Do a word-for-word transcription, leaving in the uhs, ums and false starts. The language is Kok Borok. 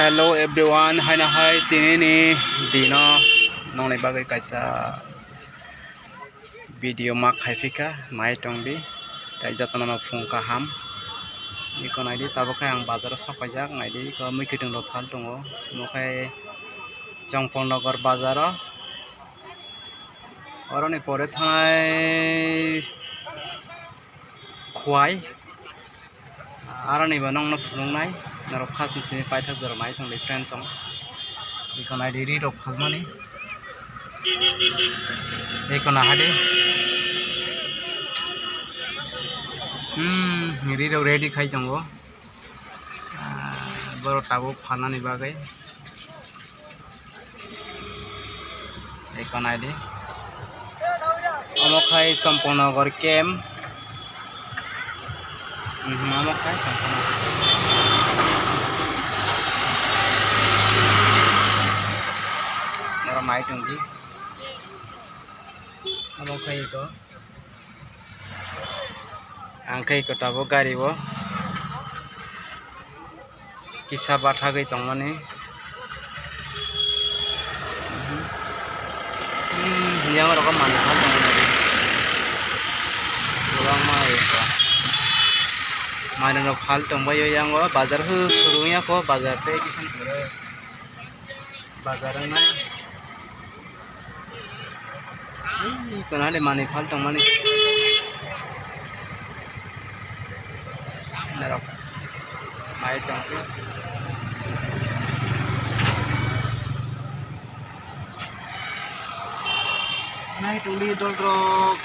Hello everyone, haino hai tinini dino nongni bagwi kaisa video ma khaiphika, nai tongdi, tei jotono phung kaham. Iko naidi, tabuk khe ang bazaro sok paijak, naidi, iko mui kiting rok phal tongo, omo khe Chongpol Nagar bazaro. Oroni pore thanai Khwai. Aroni bo nongno phunuknai. Norok first ni simi paithak jora mai thangdi friends song. Iko naidi ri rok phalmani. Iko nahadi. Hmm, ri rok ready khai tongo. Ah, borok tabuk phalnani bagwi. Eko naidi. Omo khai Chongpol Nagar camp. Mhm, omo khai Chongpol Nagar. Norok mai tongdi. Omo khai eko. Ang khe eko tabuk gari o kisa bathagwi tongmani. Hmm, yang rok manwi phal tongmani. Kwbangma eko. Manwi rok phal tongbaio yang o bazar hwsuru wngya kho bazar tei kisan pore. Bazar wngnai. Ei, kono de manwi phal tongmani. Norok mai tongkhe. Nai tongdi dolrok.